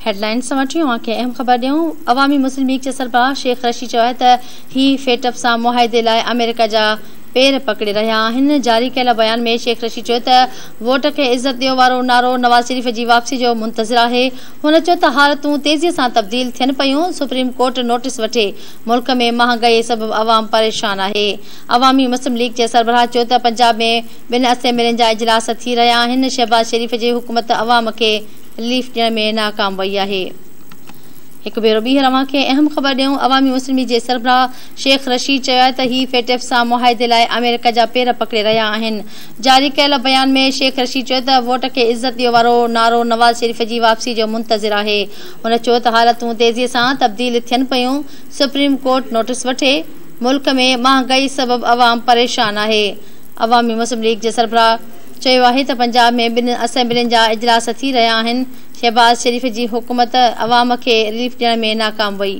Headlines سان وٺي اوهان کي اهم خبر ڏيون. عوامي مسلم ليگ جي سربراهه شيخ رشيد چيو آهي ته هي فيٽف سان معاهدي لاء آمريڪا جا پير پڪڙي رهيا آهن. جاري ڪيل بيان ۾ شيخ رشيد چيو ته ووٽ کي عزت ڏيو وارو نعرو نواز شريف جي واپسي جو منتظر آهي. هن چيو ته حالتون تيزي سان تبديل ٿين پيون، سپريم ڪورٽ نوٽيس وٺي، ملڪ ۾ مهانگائي سبب عوام پريشان آهي. عوامي مسلم ليگ جي سربراهه چيو ته پنجاب ۾ ٻن اسيمبلين جا اجلاس ٿي رهيا آهن، شهباز شريف جي حڪومت عوام کي رليف ڏيڻ ۾ ناڪام وئي آهي. هڪ ڀيرو ٻيهر اوهان کي اهم خبر ڏيون عوامي مسلم ليگ جي سربراهه شيخ رشيد چيو آهي ته هي فيٽف سان معاهدي لاء آمريڪا جا پير پڪڙي رهيا آهن. جاري ڪيل بيان ۾ شيخ رشيد چيو ته ووٽ کي عزت ڏيو وارو نعرو نواز شريف جي واپسي جو منتظر آهي. هن چيو ته حالتون تيزي سان تبديل ٿين پيون، سپريم ڪورٽ نوٽيس وٺي، ملڪ ۾ مهانگائي سبب عوام پريشان آهي. عوامي مسلم ليگ جي سربراهه چيو آهي ته پنجاب ۾ ٻن اسيمبلين جا اجلاس ٿي رهيا آهن، شهباز شريف جي حڪومت عوام کي رليف ڏيڻ ۾ ناڪام وئي.